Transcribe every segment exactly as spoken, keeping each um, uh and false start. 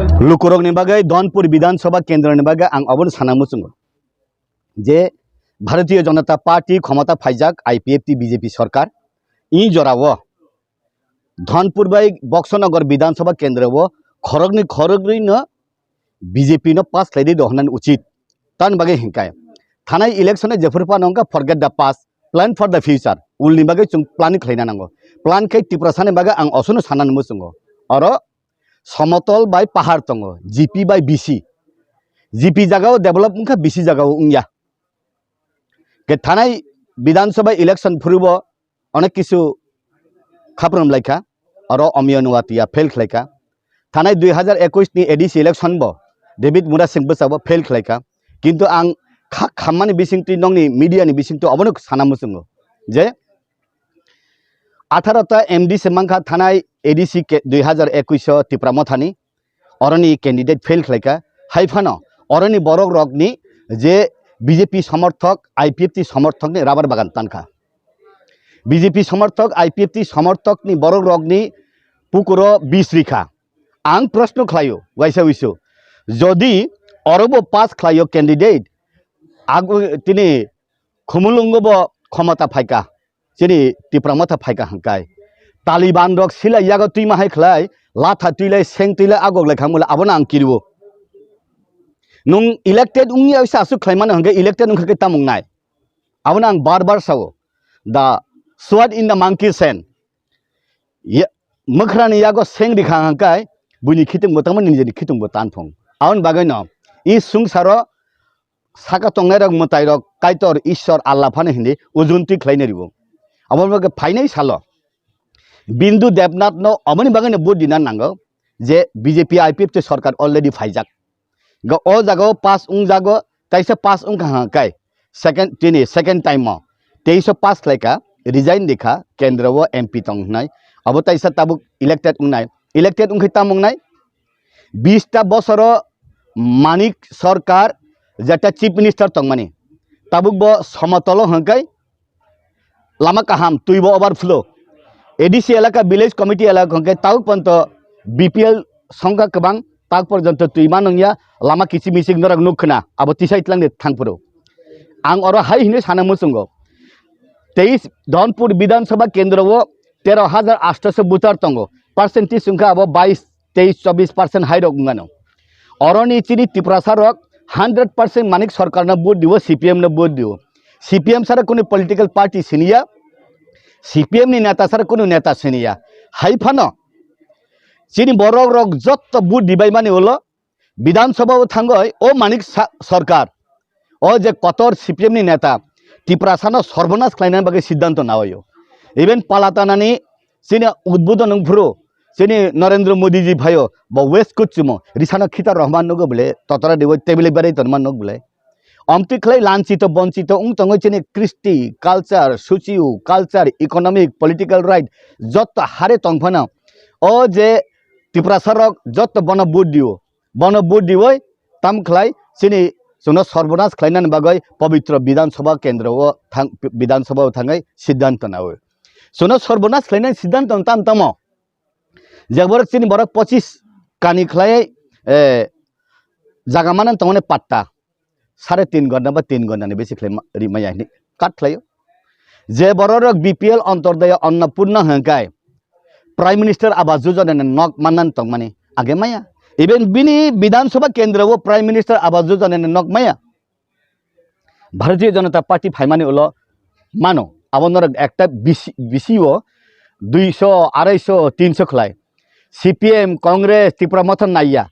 Lukurokni bagwi Dhonpur Bidhan Sabha kendroni bagwi ang obono sana muchungo je Bharatiya Janata Party khomota phaijak I P F T B J P sarkar, i jorao Dhonpur bai Boxonagar Bidhan Sabha kendro o khoroknwi khoroknwino B J P no pass khlai di do hwnani uchit. Tamni bagwi hinkai thanai election e jephuru phano wngkha forget the past, plan for the future. Ulni bagwi chwng plan khlaina nango. Plan khe Tiprasani bagwi ang osono sanani muchungo. Oro somotol bai pahar tongo, G P bai B C. G P jagao develop wngkha, B C jagao wngya. Ke thanai Bidhan Sabha election phuru bo onek kisu khaprom laikha, oro Omiyo Nuatia fail khlaikha. Thanai dui hazar ekush ni A D C election bo David Murasing bwsabo fail khlaikha. Kintu ang kha khammani bisingtwi nokni media ni bisingtwi obono sana muchungo je atharo ta M D C mankha thanai A D C ke dui hazar ekush o Tipra Mothani, oroni candidate fail khlaikha, hai phano oroni borok rokni je B J P somorthok, I P F T somorthokni rabar bagan tankha. B J P somorthok, I P F T somorthokni borok rokni pukuro bis rikha. Ang proshno khlaio, waisa wisu, jodi orobo pass khlaio candidate, ago tini khumulungo bo khomota phaikha, chini Tipra Motha phaikha hwnkai. Taliban rok silai yago twima hai khlai, latha twilai, seng twilai, agok lai khamula, abono ang kiriwo. Nung elected wngya wisa aswk khlai mano hwnkhe elected wngkha khe tamung nai. Abono ang bar bar sao. The sword in the monkey's hand. Ye, mwkhrani yago seng rikha hwnkai, buini khitung bo tangma nini jeni khitung bo tanphung. Aboni bagwi no, i sungsaro saka tongnai rok mwtai rok Kaitor Ishwar Allah phano hindi ujunti khlaina ribo. Abo bagwi phainai salo Bindu Debnath no aboni bagwi no vote dina nango je B J P I P F T sarkar already phaijak. Ga o jaga o pass wng jago, taisa pass wng kha kai second, tini second time o teiso pass khlai kha, resign di kha, kendro o M P tong hnai, abo taisa tabuk elected wngnai, elected wngkhe tamo wngnai, bis ta bosoro Manik Sarkar jeta Chief Minister tongmani, tabuk bo somotolo hwnkai lama kaham, twi bo overflow. A D C elaka, village committee elaka hwnkhe tabuk ponto B P L songkha kwbang, tak porjonto twi ma nungya, lama kichik michik norok nuk khna, abo tisai tlangni thangphuru. Ang oro hai hwnwi sana muchungo, teis Dhonpur Bidhan Sabha kendro o tero hajar asto so voter tongo, percentage wngkha abo bais, teis, chobis percent hai rok wngano. Oroni chini Tiprasa rok hundred percent Manik Sarkar no vote diwo, C P M no vote diwo. C P M sara kunu political party siniya, C P M ni neta sara kunu neta siniya. Hai phano chini borok rok jotto vote dibai mani ulo Bidhan Sabha o thangoi o Manik Sa-, Sarkar, o je kotor C P M ni neta Tiprasa no sorbonas khlaina bagwi siddhanto naio. Even palatanani chini udbodhon wngphuru chini Narendra Modi ji phaio, bo West Kuchumo, risano Khita Rohman nugo bole, totora dibo tebile berai tonma nuk bole. Omtwi khlai lanchito bonchito wng tongo chini kristi, culture, socio culture, economic, political right jotto hare tong phano o je Tiprasa rok jotto bono vote diwo, bono vote diwoi tam khlai chini chwngno sorbonas khlainani bagwi pobitro Bidhan Sabha kendro o thang, Bidhan Sabha o thangwi siddhanto naio. Chwngno sorbonas khlainani siddhanto tam tamo? Je borok chini borok pochis kani khlai, eh, jaga manan tongmani patta sare tin ghonta ba tin ghonta ni bisi khlai ma-, ri maya hinwi cut khlaio. Je borok rok B P L Antyodaya Annapurna hwnkai Prime Minister Awas Yojana ni nok mannan tongmani age maya. Even bini Bidhan Sabha kendro o Prime Minister Awas Yojana ni nok maya. Bharatiya Janata Party phaimani ulo mano, abo norok ekta bisi, bisi o duiso, araiso, tinso khlai. C P M, Congress, Tipra Motha naiya.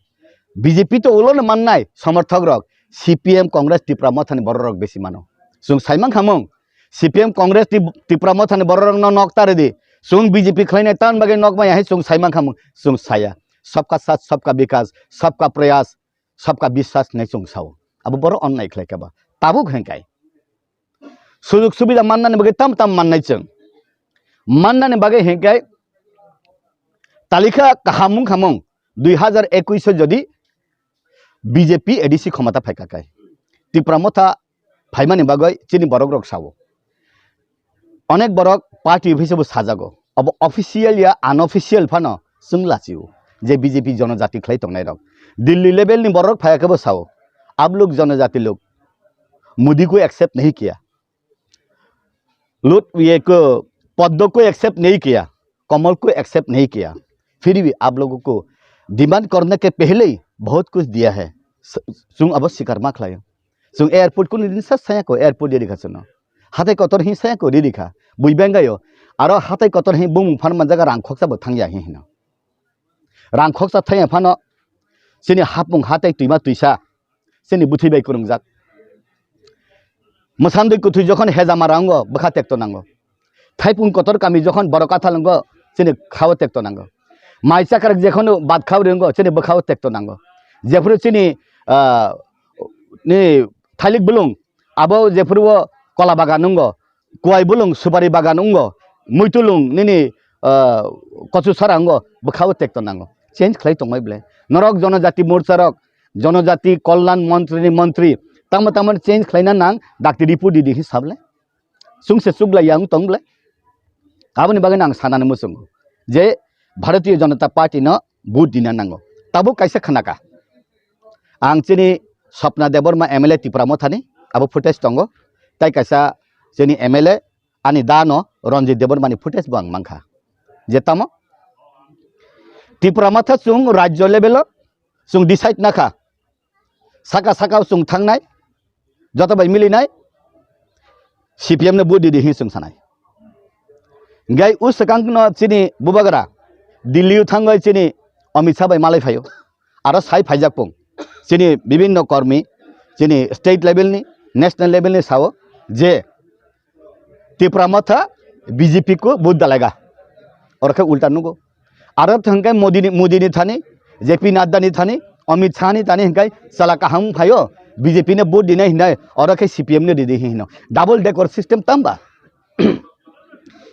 B J P to ulo no mannai somorthok rok. C P M, Congress, Tipra Motha ni borok rok bisi mano. Chwng saimang khamung. C P M, Congress, Tip-, Tipra Motha ni borok rok no nok tare di. Chwng B J P khlainai tan bagwi nok maya hai chwng saimang khamung. Chwng saya. Sabka sath, sabka vikas, sabka prayas, sabka biswas hinwi chwng sao. Abo borok onnai khlai kha ba. Tabuk hwnkai. Sujug subida mannani bagwi tam tam mannai chwng. Mannani bagwi hwnkai talikha kaham wng khamung dui hazar ekush o jodi B J P A D C khomota phaikha kai. Tipra Motha phaimani bagwi chini borok rok sao. Onek borok party office o bo sajago. Obo official ya unofficial phano chwng lachio je B J P jonojati khlai tongnai rok. Delhi level ni borok phai khe bo sao, "Aap log janajati log, Modi ko accept nahi kiya, lut ye ko, Padma ko accept nahi kiya, Kamal ko accept nahi kiya, phir bhi aap logo ko demand karne ke pehle hi bahut kuch diya hai." Chwng abo sikar ma khlaio. Chwng airport kunu din sa saya ko airport riri kha chwngno. Hatai kotor hi saya ko riri kha. Bui bengayo. Aro hatai kotor hi bumung phan manjaga rang khoksa bo thangya hi hino. Rang khoksa thangya phano chini hapung hatai twima twisa chini bwthwi bai kwrwngjak. Mwsandwi kwthwi jokhon hejama rango bwkha tekto nango. Thaipung kotor kami jokhon borok kathal wngo, chini khao tekto nango. Mai chakrak jekhon bad khao ringo, chini bwkhao tekto nango. Jephuru chini, ah, ni thailik bulung, abo jephuru o kola bagan wngo, kuai bulung, supari bagan wngo, muitulung nini, ah, kochu sara wngo, bwkhao tekto nango. Change khlai tongmai ble. Norok Jonojati Morcha rok, Jonojati Kolyan Montri ni montri, tamo tamo change khlaina nang, dakti report di di hi sable. Chwngse chuklai ya wng tong ble. Aboni bagwi ang sanani muchungo je Bharatiya Janata Party no vote dina nango. Tabuk kaisa khnaka. Ang chini Swapna Debbarma M L A Tipra Mothani abo footage tongo. Tai kaisa chini M L A ani da no Ranjit Debbarma ni footage bo ang mankha. Je tamo Tipra Motha chwng rajyo level o chwng decide nakha. Saka saka o chwng thangnai, joto bai milinai, C P M no vote di di hinwi chwng sanai. Gai o swkang no chini bubagra Delhi o thangwi chini Amit Shah bai malai phaio. Aro sai phaijak pung. Chini bibinno kormi, chini state level ni, national level ni sao je Tipra Motha B J P ko vote dalega. Oro khe ulta nugo. Aro thangkhe Modi ni, Modi ni thani, J P Nadda ni thani, Amit Shah ni thani hingkai chala kaham phaio, B J P no vote dinai hinai, oro khe C P M no ridi hino. Double decker system tamba.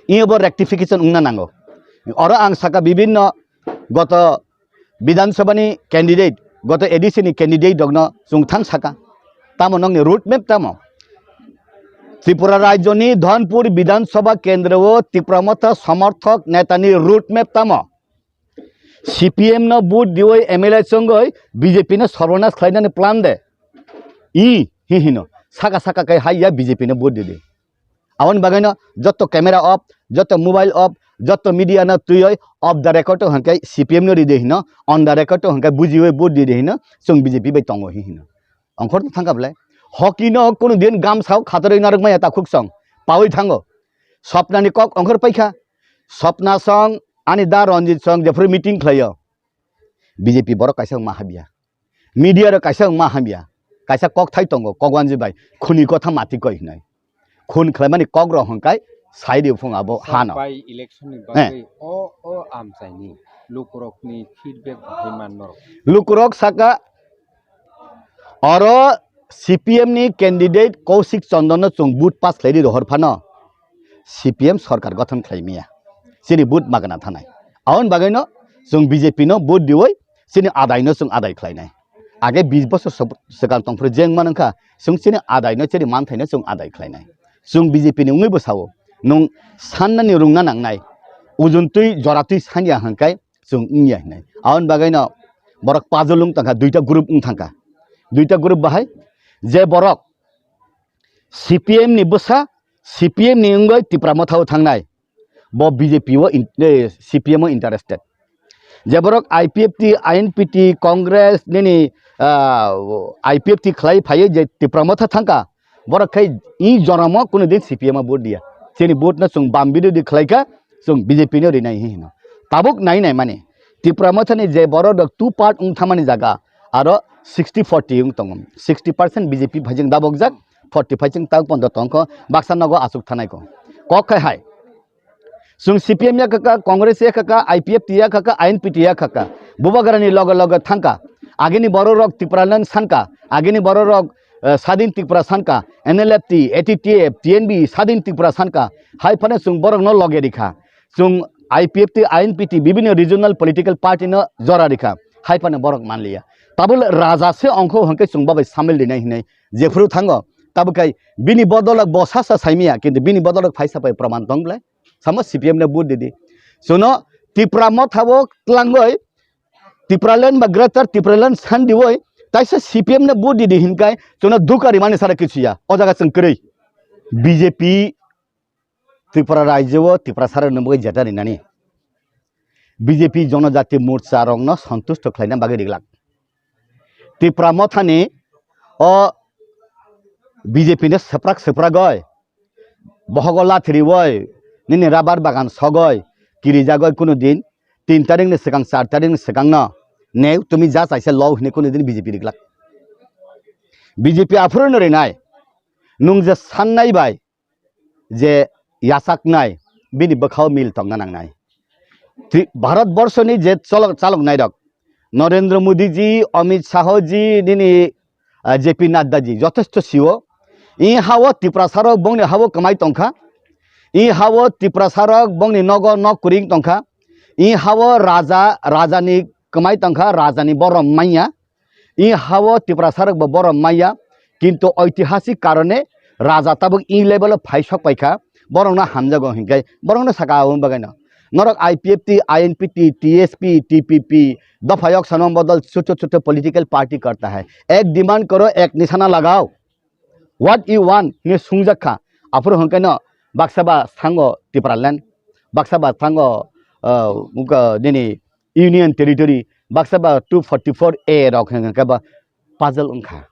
Iyo bo rectification wngna nango. Oro ang saka bibinno goto Bidhan Sabha ni candidate, goto A D C ni candidate rokno chwng thang saka. Tamo nokni road map tamo? Tripura rajyoni Dhanpur Bidhan Sabha kendro o Tipra Motha somorthok netani road map tamo? C P M no vote diwi M L A chongoi B J P no sorbonas khlainani plan de. I hi hino, saka saka kai hai ya B J P no vote didi. Aboni bagwino jotto camera off, jotto mobile off, jotto media no twiwi off the record o hwnkhai C P M no ride hino, on the record o hwnkhai bujiwi vote ride hino, chwng B J P bai tongo hi hino. Ongkhor to thangkha belai. Hockey no kunu din gamsao khatorwi narwk maya takhuk song pawi thango. Swapna ni kok ongkhor paikha. Swapna song ani da Ranjit song jephru meeting khlaio. B J P borok kaisa wngma hamya. Media rok kaisa wngma hamya. Kaisa kokthai tongo, kokwanji bai khuni kotha mati koi hinai. Khun khlaimani kok rok hwnkhai sai di phung abo hano. By election ni bagwi o, o amchaini lukurokni feedback bahai man norok. Lukurok saka oro C P M ni candidate Kaushik Chandra no chwng vote pass khlai di rohor phano C P M sorkar gothon khlai miya. Chini vote magna thanai. Aboni bagwi no chwng B J P no vote diwi chini adai no chwng adai khlainai. Age bis bosor swk-, swkang tongphuru jeng man wngkha, chwng chini adai no, chini manthai no chwng adai khlainai. Chwng B J P ni wngwi bo sao, nwng sannani rungna nangnai, ujun twi jora twi sanya hwnkhai chwng wngya hinai. Aboni bagwi no borok puzzle wng tongkha, duita group wng thangkha. Duita group bahai je borok C P M ni bwsa, C P M ni wngwi Tipra Motha o thangnai. Bo B J P o in-, eh, C P M o interested. Je borok I P F T, I N P T, Congress, nini, ah, I P F T khlai phaiwi je Tipra Motha thangkha, borok khai i jonomo kunu din C P M o vote diya. Chini vote no chwng bam birodhi khlaikha, chwng B J P no rinai hi hino. Tabuk nai nai mani Tipra Motha ni je borok rok two part wng thamani jaga, aro sixty forty wng tongo. Sixty percent B J P phaijeng dabokjak, forty phaijeng tabuk pondo tongkho, baksa nogo asuk thanai kho. Kok khai hai. Chwng C P M ya kha kha, Congress ya kha kha, I P F T ya kha kha, I N P T ya kha kha. Bubagrani loge loge thang kha. Agini borok rok Tipraland san kha. Agini borok rok, eh, Sadin Tripura san kha. N L F T, A T T F, T N B, Sadin Tripura san kha. Hai phano chwng borok no loge ri kha. Chwng I P F T, I N P T, bibinno regional political party no jora ri kha. Hai phano borok man liya. Tabuk raja se ongkho hwnkhe chwng babai samil rinai hinwi jephuru thango. Tabuk khai bini bodolok bo sasa saimiya, kintu bini bodolok phaisa pai proman tong ble. Samo C P M no vote didi. Suno Tipra Motha bo tlangoi Tipraland ba Greater Tipraland sandiwoi taisa C P M no vote didi hinkai chwngno dukha rimani sara kichu ya. O jaga chwng kwrwi. B J P Tripura rajyo o Tiprasa rokni bagwi jeta rinani. B J P Jonojati Morcha rokno santusto khlaina bagwi riglak. Tipra Mothani o B J P no swprak swpragoi, bohogo lathrioi, nini rabar bagan sogoi, kirijagoi kunu din, tin tarikni swkang, char tarikni swkangno, "Neu, tumi ja chaisa lo," hwnwi kunu din B J P riglak. B J P aphuru no rinai, nwng je sannai bai, je yachaknai, bini bwkhao mil tongna nangnai. Tri-, Bharat borshoni je cholok, chaloknairok, Narendra Modi ji, Amit Shah ji, nini, ah, J P Nadda ji, jothesto sio. I hao Tiprasarok bongni hao kwmai tongkha. I hao Tiprasarok bongni nogo nok kwrwi tongkha. I hao raja, rajani kwmai tongkha, rajani borom manya. I hao Tiprasarok bo borom manya, kintu oitihasik karone raja tabuk i level o phai sok paikha, borokno hamjago hinkhe borokno saka aboni bagwino. Norok I P F T, I N P T, T S P, T P P, dopha yok sanam bodol choto choto political party karta hai. Ek demand karo, ek nishana lagao. What you want? Hwnwi sungjakha. Aphuru hwnkhe no baksa ba thango Tipraland, baksa ba thango, uh, nini Union Territory, baksa ba two forty-four A rok hwnkhe ba puzzle wngkha.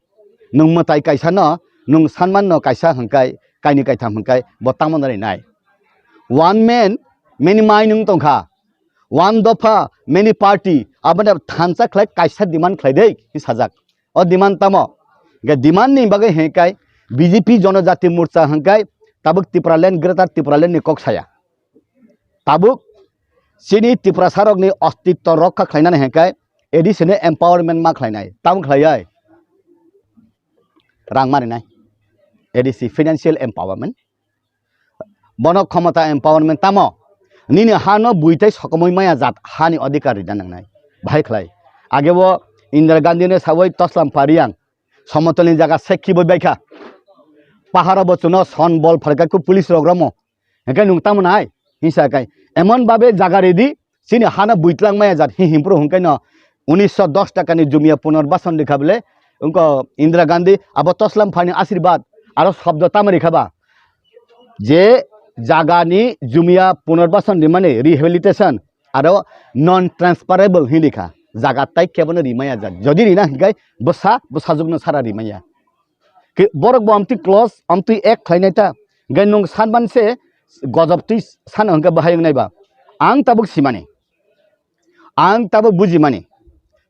Nwng mwtai kaisa no, nwng sanman no kaisa hwnkhe, kaini kaitham hwnkhe bo tamo nai nai. One man, many mind wng tongkha. One dopha, many party, aboni thansa khlai kaisa demand khlai dei, hi sajak. O demand tamo? Ge demand ni bagwi hwnkai B J P Jonojati Morcha hwnkai tabuk Tipraland, Greater Tipraland ni kok saya. Tabuk chini Tiprasarokni ostitto rokha khlainani hwnkai A D C ni empowerment ma khlainai. Tamo khlaiya? Rang marinai. A D C financial empowerment. Bono khomota empowerment tamo? Nini hano buitai sokomoi maya jat hani odhikar rina nangnai. Bahai khlai. Agebo Indira Gandhi no sawoi toslam pariang somotolni jaga sekhi boi baikha. Paharo bo chuno son bol pharkha ku police rok romo. Hingke nung tamo nai? Hinsa kai. Emon babe jaga ridi, chini hana buitlang maya jat hi himpro hingke no unisho dos taka ni jumia punorbasan rikha bole, wngko Indira Gandhi, abo toslam phani asirbat, aro shobdo tamo rikha ba? Je jaga ni jumia punorbasan rimani rehabilitation, aro non transferable hin rikha. Jaga tai kebono rimaya jat. Jodi rina hingke bwsa, bwsajwkno sara rimaya. Ke borok bo amtwi close, amtwi ek khlainai ta. Hingke nung sanman se gojop twi sano hingke bahai wngnai ba. Ang tabuk simani. Ang tabuk bujimani.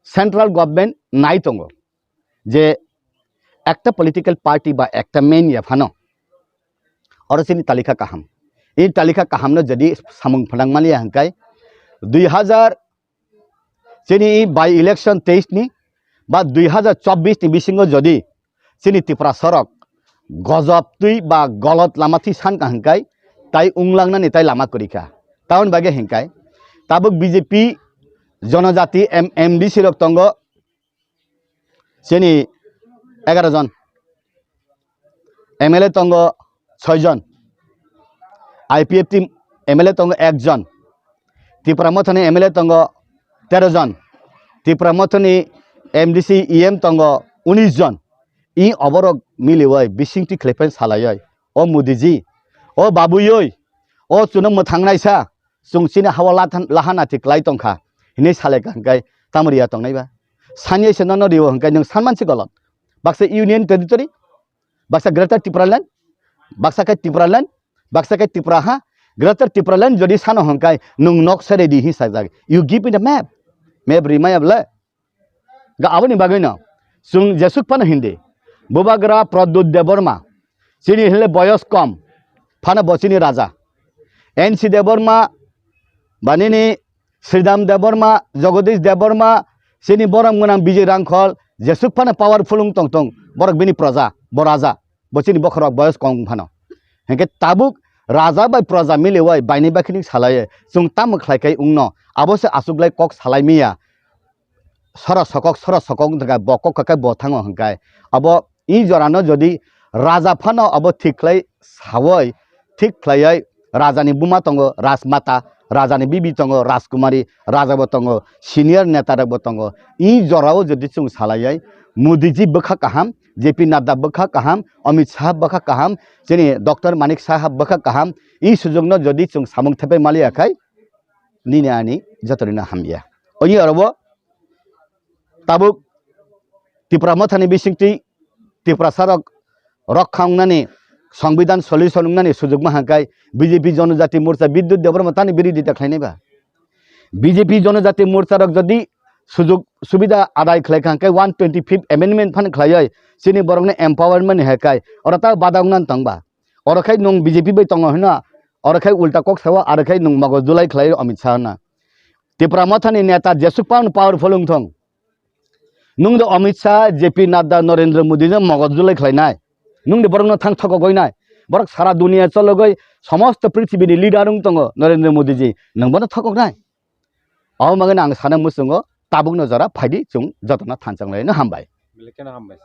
Central government nai tongo. Je ekta political party ba ekta main ya phano. Oro chini talika kaham. I talika kaham no jodi samung phanang maliya hingkai dui hazar chini by election teis ni ba dui hazar chobbish ni bisingo jodi chini Tiprasarok gojop twi ba golot lama twi san ka hingkai tai unglangnani tai lama kwrwi kha. Tamoni bagwi hingkai tabuk B J P Jonojati M-, M D C rok tongo chini egaroh jon, M L A tongo soijon, I P F T M L A tongo ekjon, Tipra Mothani M L A tongo tero jon, Tipra Mothani M D C E M tongo unis jon. I oborok miliwi bisingtwi khlaiphai salaiwi, "O Modiji, o babuyoi, o chuno mwthangnaisa, chwng chini hao lathan-, lahana thik lai tongkha," hinwi salai kha hwnkhe tamo riya tongnai ba? Sanya se nono rio hwnkhe nwng sanman se golot. Baksa Union Territory, baksa Greater Tipraland, baksa khe Tipraland, baksa khe Tipra ha, Greater Tipraland jodi sano hwnkhe nwng nok se ready hi sajak. You give me the map. Map rimaya bole? Ga aboni bagwino chwng jesuk phano hindi. Bubagra Pradyut Debbarma, chini hile boyos kom, phano bo chini raja. N C Debbarma, ba nini Sridham Debbarma, Jagadish Debbarma, chini borom gwnang Bijay Rangkhol, jesuk phano powerful wng tong tong, borok bini proja, bo raja, bo chini bokhorok boyos kom phano. Hinkhe tabuk raja bai proja miliwi baini bakhining salaiwi, chwng tamo khlai khai wngno, abo se achuklai kok salai miya. Sora sokok, sora sokok wngkha, bo kok kakai bo thango hwnkhe. Abo i jorano jodi raja phano abo thik khlai sawi, thik khlaiwi rajani buma tongo, rajmata, Rajani bibi tongo, Rajkumari Raja bo tongo, senior neta rok bo tongo. I jorao jodi chwng salaiya, Modi ji bwkha kaham, J P Nadda bwkha kaham, Amit Shah bwkha kaham, chini Doctor Manik Saha bwkha kaham, i sujukno jodi chwng samung thepai maliya khai, nini ani jotorino hamya. Oni orobo tabuk Tipra Mothani bisingtwi Tiprasa rok rokha wngnani, Songbidan solution wngnani sujukma hangkai B J P Jonojati Morcha Bidyut Debbarma tani birodita khlainai ba? B J P Jonojati Morcha rok jodi sujuk subida adai khlai kha hangkai one twenty fifth amendment phan khlaioi chini borokno empowerment ni hangkai oro ta bada wngna tong ba? Oro khai nwng B J P bai tongo hino, oro khai ulta kok sao, aro khai nwng mogo julai khlai Amit Shah na. Tipra Mothani neta jesuk pound powerful wngthong. Nwng de Amit Shah, J P Nadda, Narendra Modi no mogo julai khlainai. Nwng de borokno thang thokogoi nai. Borok sara dunia chologoi somosto prithibini leader wng tongo Narendra Modi ji. Nwng bono thokoknai. Abo bagwi ang sana muchungo tabukno jora phaidi chwng jotono thanchang laino hambai. Belai kheno hambai.